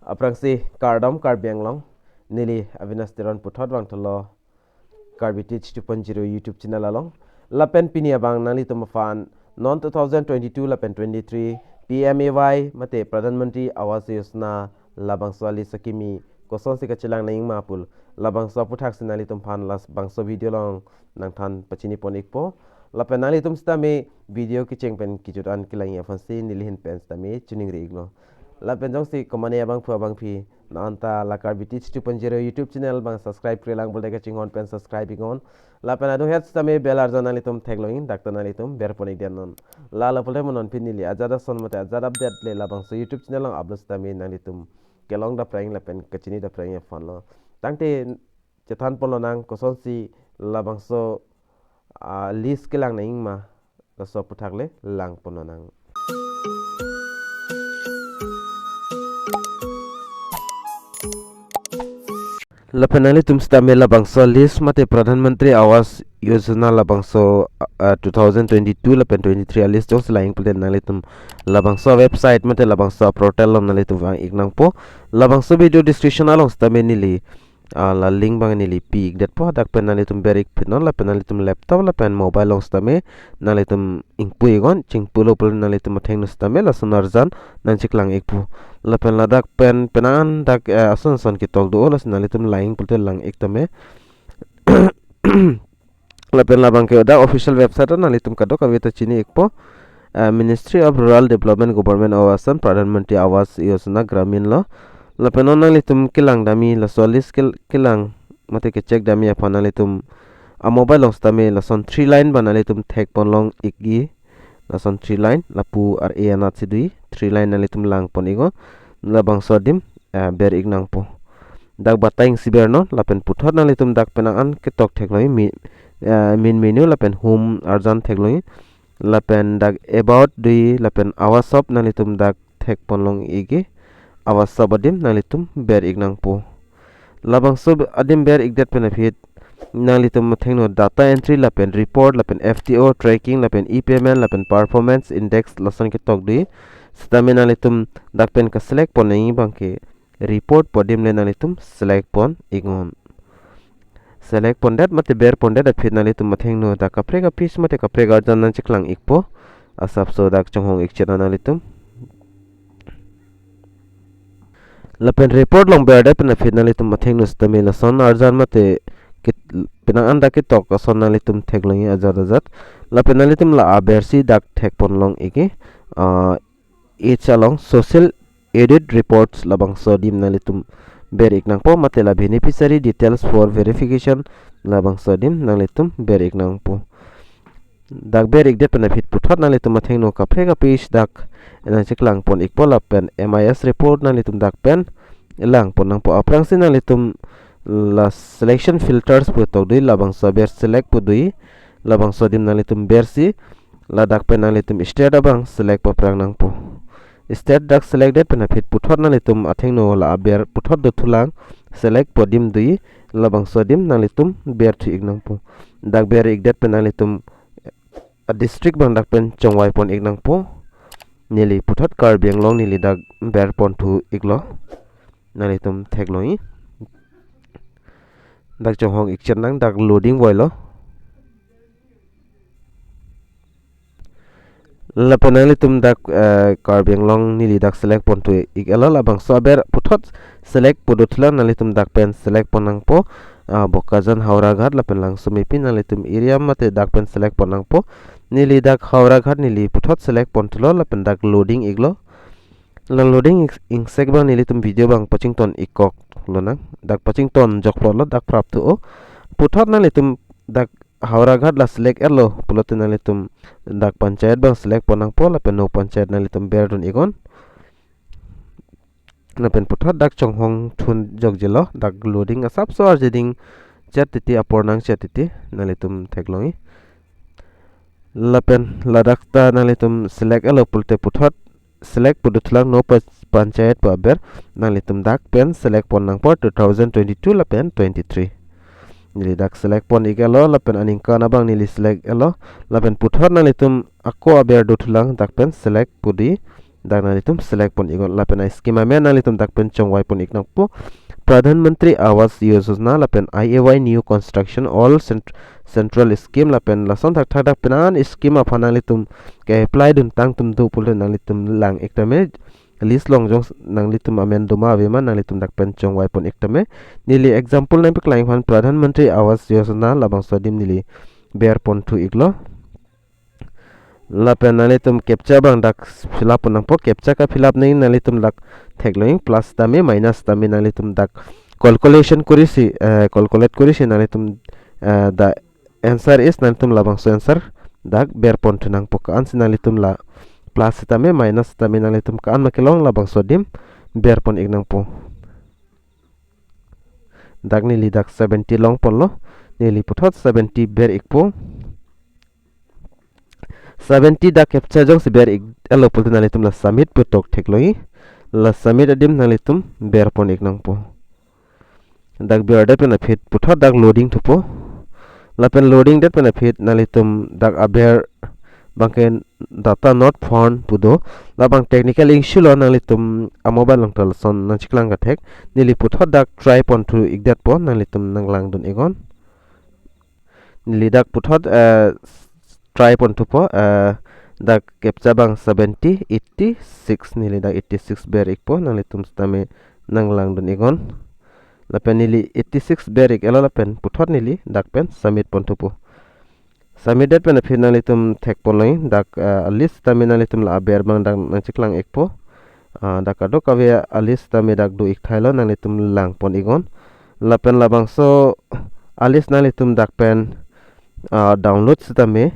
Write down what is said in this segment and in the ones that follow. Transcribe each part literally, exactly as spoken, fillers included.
Aphrangsi kardom Karbi Anglong, neli Avinash Teron puthot vangthulo Karbi Teach two point zero YouTube channel along. Lapen pini abang nanglitum aphan non two thousand twenty-two lapen twenty-three P M A Y mate Pradhan Mantri Awas Yojana labangso a-list akimi kosonsi kachelang nangji ma pu labangso aputhaksi nanglitum aphan labangso video along nangthan pachini pon ikpo. Lapen nanglitum sitame video kecheng pen kejut an kelangji aphansi neli ahin pen sitame choningri iklo. Lapen jongsi komane abangphu abangphi non ta la Karbi Teach two point zero YouTube channel abang subscribe-re lang pulote kachinghon pen subscribe iknon. Lapen adung het sitame bell arjan nanglitum theklongji, dak ta nanglitum ber pon ikdet non. La lapu le mo non pini neli ajat ason mate ajat update le labangso YouTube channel along upload sitame nanglitum kelong daprang lapen kachini daprang aphanlo. Tangte chethan ponlonang kosonsi labangso a-list kelang nangji ma, laso aputhak le lang ponlonang. Lapen nanglitum sitame labangso a-list mate Pradhan Mantri Awas Yojana labangso, ah, two thousand twenty-two lapen twenty-three a-list jongsi lang pulote nanglitum labangso website mate labangso portal along nanglitum vang ik nangpo. Labangso video description along sitame neli, ah, la link abang neli pi ikdetpo, dak pen nanglitum ber ikphi non, lapen nanglitum laptop lapen mobile along sitame nanglitum ingpu iknon, chingpulo pulote nanglitum athengno sitame lason arjan nangcheklang ikpo. Lapen ladak pen penang an dak, eh, ason ason ketok do, lasi nanglitum lang pulote lang ik tame. Lapen labang ke dak official website nanglitum kadokave ta chini ikpo. Eh, Ministry of Rural Development, Government of Assam, Pradhan Mantri Awas Yojana Gramin lo. Lapen non nanglitum kelang damji, laso a-list kel-, kelang mate kecheck damji aphan nanglitum a-mobile along sitame lason three line abang nanglitum thek ponlong ikji. Lason three line, lapu ar-e anatsi do, three line nanglitum lang pon iknon. Labangso adim, eh, ber ik nangpo. Dak batai isi bernon, lapen puthot nanglitum dak penang an ketok theklongji, mi-, eh, main menu lapen home arjan theklongji. Lapen dak about do, lapen Awas shop nanglitum dak thek ponlong ikji. Awas shop adim nanglitum ber ik nangpo. Labangso adim ber ikdet pen aphi nanglitum athengno data entry lapen report lapen F T O tracking lapen e-payment lapen performance index lason ketok do. Sitame nanglitum dak pen ka-select pon nangji abang ke report pu adim le nanglitum select pon iknon. Select pondet mate ber pondet aphi nanglitum athengno dak kaprek a-page mate kaprek arjan nangcheklang ikpo. Asapso dak chonghong ik chet nanglitum. Lapen report along berdet pen aphi nanglitum athengno sitame lason arjan mate kit-, penang an dak ketok ason nanglitum theklongji ajat ajat. Lapen nanglitum la abersi dak thek ponlong ikji, ah, age along social audit reports labangso adim nanglitum ber ik nangpo mate la beneficiary details for verification labangso adim nanglitum ber ik nangpo. Dak ber ikdet pen aphi puthot nanglitum athengno kaprek a-page dak nangcheklang pon ikpo lapen M I S report nanglitum dak pen lang pon nangpo. Aphrangsi nanglitum la selection filters pu tok do, labangso aber select pu do, labangso adim nanglitum bersi ladak pen nanglitum state abang select paprang nangpo. State dak select det pen aphi puthot nanglitum athengno la aber puthot dothulang select pu adim do, labangso adim nanglitum berthu ik nangpo. Dak ber ikdet pen nanglitum a-district abang dak pen chongvai pon ik nangpo. Neli puthot Karbi Anglong neli dak ber ponthu iklo. Nanglitum theklongji. Dak chonghong ik chet nang, dak loading voilo. Lapen nanglitum dak, eh, Karbi Anglong neli dak select ponthu ik-etlo, labangso aber puthot select pu dothulang nanglitum dak pen select pon nangpo. Ah, Bokajan, Howraghat lapen Langsomepi nanglitum area mate dak pen select pon nangpo. Neli dak Howraghat neli puthot select ponthulo lapen dak loading iklo. La loading ing-, ingsek abang nelitum video abang pachington ikkok lonang. Dak pachington jokpotlo, dak prapthu-o. Puthot nanglitum dak Howraghat la select-etlo pulote nanglitum dak panchayat abang select pon nangpo lapen no panchayat nanglitum berdun iknon. Lapen puthot dak chonghong thun jokjelo, dak loading asapso arjeding chet titi, apor nangchet titi, nanglitum theklongji. Lapen ladak ta nanglitum select-etlo pulote puthot select pu dothulang no pa-, panchayat pu aber, nanglitum dak pen select pon nangpo two thousand twenty-two lapen twenty-three. Neli dak select pon ik-etlo lapen aningkan abang neli select-etlo, lapen puthot nanglitum ako aber dothulang dak pen select pu do, Dak nanglitum select pon iknon lapen a-scheme amen nanglitum dak pen chongvai pon ik nangpo. Pradhan Mantri Awas Yojana lapen I A Y New Construction, all cent-, central scheme lapen lason thakthak dak pen an scheme aphan nanglitum ke-apply dun tang atum do pulote nanglitum lang ik tame, list along jong nanglitum amen doma avema nanglitum dak pen chongvai pon ik tame. Neli example nangpeklang aphan Pradhan Mantri Awas Yojana labangso adim neli ber pon thu iklo. Lapen nanglitum captcha abang dak fill up pon nangpo, captcha ka-fill up nangji nanglitum dak theklong, plus tame minus tame nanglitum dak calculation korisi, eh, calculate korisi nanglitum, eh, the answer is nanglitum labangso answer dak ber pon thu nangpo, ko-ansi nanglitum la plus tame minus tame nanglitum ko-an ma kelong labangso adim ber pon ik nangpo. Dak neli dak seventy long ponlo, neli puthot seventy ber ikpo. Seventy dak captcha jongsi ber ik-etlo pulote nanglitum la submit pu tok theklongji. La submit adim nanglitum ber pon ik nangpo. Dak berdet pen aphi puthot dak loading thupo. Lapen loading det pen aphi nanglitum dak aber abangke data not found pu do. Labang technical issue lo, nanglitum a-mobile along ta lason nangcheklang kathek. Neli puthot dak try pon thu ikdetpo, nanglitum nanglang dun iknon. Neli dak puthot, eh, try pon thupo, eh, dak captcha abang seventy eighty-six, neli dak eighty-six ber ikpo, nanglitum sitame nanglang dun iknon. Lapen neli eighty-six ber ik-etlo lapen puthot neli dak pen submit pon thupo. Submit det pen aphi nanglitum thek pon long dak, eh, a-list tame nanglitum la aber abang dak nangcheklang ikpo. Ah, dak kadokave a-list tame dak do ik thailo, nanglitum lang pon iknon. Lapen labangso a-list nanglitum dak pen, ah, download sitame,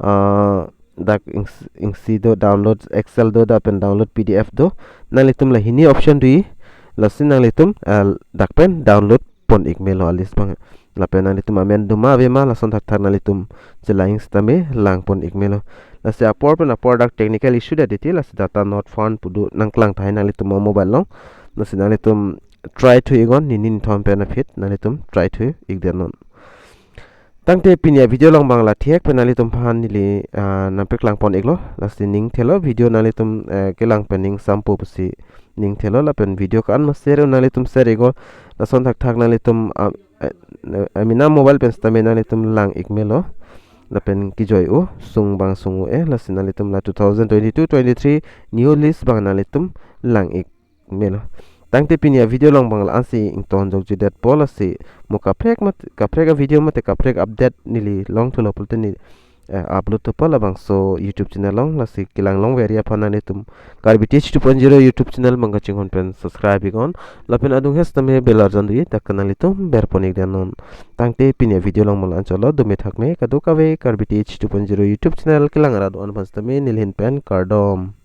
ah, dak ings-, isi do download Excel do, dak pen download P D F do. Nanglitum la hini option do-i, lasi nanglitum, ah, dak pen download pon ik melo a-list abang. Lapen nanglitum amen doma avema lason thakthak nanglitum chelang sitame lang pon ik melo. Lasi apor pen apor dak technical issue det titi, lasi data not found pu do nangklang tahai nanglitum a-mobile along. Lasi nanglitum try thu iknon, nini nithom pen aphi nanglitum try thu ikdet non. Tangte pini a-video along abang la thek pen nanglitum aphan neli, ah, nangpeklang pon iklo. Lasi ning thelo video nanglitum, eh, kelang pen ning sampo pusi ning thelo, lapen video ko-an ma share un nanglitum share iknon. Lason thakthak nanglitum, ah, eh, eh, amena mobile pen sitame nanglitum lang ik melo. Lapen kejoi o, sung abang sung o-e, lasi nanglitum la two thousand twenty-two twenty-three new list abang nanglitum lang ik melo. Tangte pini a-video along abang la-ansi ingtonjok judetpo, lasi mo kaprek mat-, kaprek a-video mate kaprek update neli long thulo pulote neli, eh, upload thupo labangso YouTube channel along, lasi kelang longveri aphan nanglitum Karbi Tech two point zero YouTube channel abang kachinghon pen subscribe iknon. Lapen adung hes tame bell arjan do-i, dak ke nanglitum ber pon ikdet non. Tangte pini a-video along abang la-anchotlo, dome thakme kadokave Karbi Tech two point zero YouTube channel kelang arat do-an aphan sitame neli ahin pen kardom.